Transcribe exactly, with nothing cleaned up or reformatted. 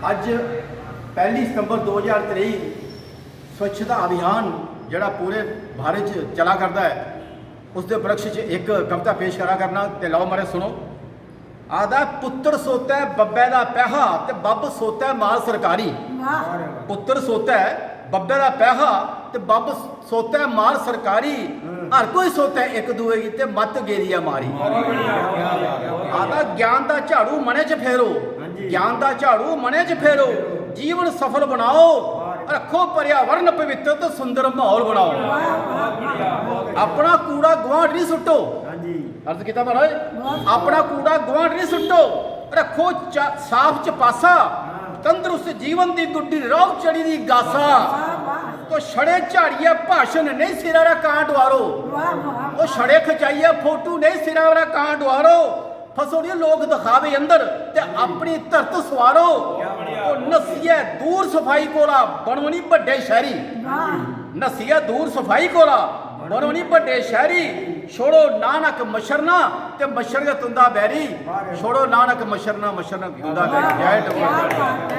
अज्ज पैह्ली सितंबर दो ज्हार त्रेई स्वच्छता अभियान जेह्ड़ा पूरे भारत च चला करदा ऐ, उसदे उपलक्ष्य च इक कविता पेश करा करना ते लैओ, म्हाराज, सुनो। आखदा, "पुत्तर सोतै बब्बै दा पैहा ते बब्ब सोतै माल सरकारी।" वाह। पुत्तर सोतै बब्बै दा पैहा ते बब्ब सोतै माल सरकारी। हर कोई सोतै इक दूए गी ते मत्त गेदी ऐ मारी। आखदा, "ज्ञान दा झाड़ू मनै च फेरो, ज्ञान दा झाड़ू मनै च फेरो, जीवन सफल बनाओ, रक्खो पर्यावरण पवित्र ते सुंदर माहौल बनाओ।" अपना कूड़ा गुआंढ नहीं सुट्टो। अर्ज कीता, महाराज, अपना कूड़ा गुआंढ नहीं सुट्टो, रक्खो चा-, साफ चपासा, तंदरुस्त जीवन दी गुड्डी रौह् चढ़ी दी गासा। तो छड़े झाड़ियै भाशन नहीं सिरा रा कां डुआरो, ओ छड़े खचाइयै फोटू नहीं सिरा रा कां डुआरो। फसो नी लोक दिखावे अंदर ते अपनी धरत स्वारो। ओ नस्सियै दूर सफाई कोला बनो नी बड्डे शैह्री। नस्सियै दूर सफाई कोला बनो नी बड्डे शैह्री। छोड़ो नानक मच्छरना ते मच्छर गै तुंदा बैरी। छोड़ो नानक मच्छरना, मच्छर गै तुंदा बैरी। जय डोगरा।